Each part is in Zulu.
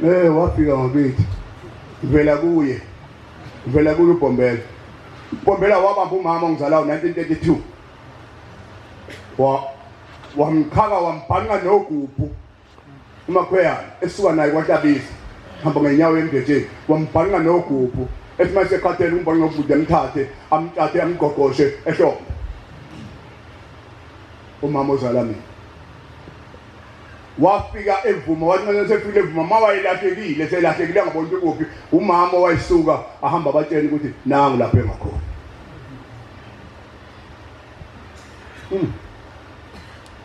Wafika ngakithi. Ngivela kuye. Ngivela kuye uBhombela. Bombela wabamba umama ongizalayo 1932. Wa wamqhaka wambhanqa nogubhu umakhweyana esuka naye kwahlabisa hamba ngenyawo emdetsheni wambhanqa nogubhu ethi mase ekhathele umbhanqa nogubhu amthathe amthathe amgqogqoshe ehlombe umama ozala mina wafika evuma wathi manje sefike evuma ma wayelahlekile selahlekile angaboni ukuthi kuphi umama wayesuka ahamba abatshela ukuthi nangu lapho engakhona.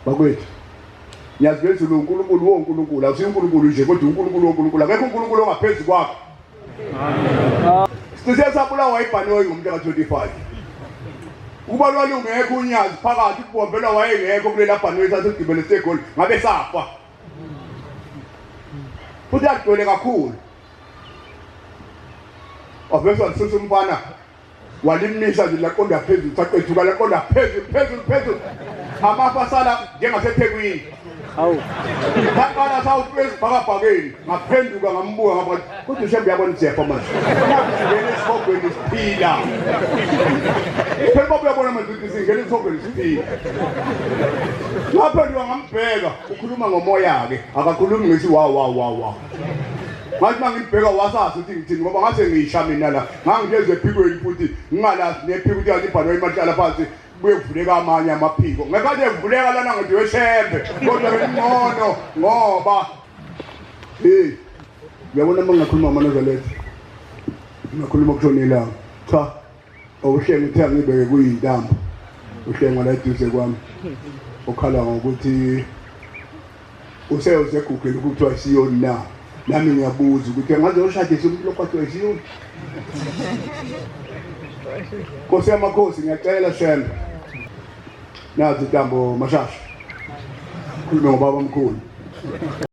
Bakwethu ngiyazi phezulu uNkulunkulu woNkulunkulu awusiyo uNkulunkulu nje kodwa uNkulunkulu woNkulunkulu akekho uNkulunkulu ongaphezu kwakho. Sise sabulawa ibhanoyi ngomhla ka-25 ukuba lwalungekho unyazi phakathi ukubombelwa wayengekho kulela bhanoyi sasigibele segoli ngabe safa futhi agcwele kakhulu wavese walisusa umfana walimisa nje laqonda phezulu saqethuka laqonda phezulu phezulu phezulu amafu asala njengasethekwini. Hawu. Saqala sawufika ezibhakabhakeni ngaphenduka ngambuka ngapha kodwa uShembe uyabona siyafa manje. Nakhu singena esihogweni siphila. Phela baba uyabona manje ukuthi singena esihogweni siphila. Ngaphenduka ngambheka ukhuluma ngomoya-ke akakhulumi ngisi wa wa wa wa. Ngathi uma ngimbheka wasazi ukuthi ngithini ngoba ngase ngisha mina la ngangihlezi ephikweni futhi ngingalazi nephiko ukuthi kanti ibhanoyi mahlala phansi kubuye kuvuleka amanye amaphiko ngekade evuleka lana ngithi weshembe kodwa bengcono ngoba hey uyabona uma ngingakhuluma ngamaNazaretha ngingakhuluma kushona ilanga cha awuhlenga uthe angibeke kuyintambo uhlengwa la eduze kwami okhala ngokuthi useyoze egugele kuthiwa isiyoni na nami ngiyabuza ukuthi angaze ushadise umuntu lokwathiwa isiyoni. Nkosi yamakhosi ngiyacela Shembe nazi intambo mashasha khulume ngobaba omkhulu.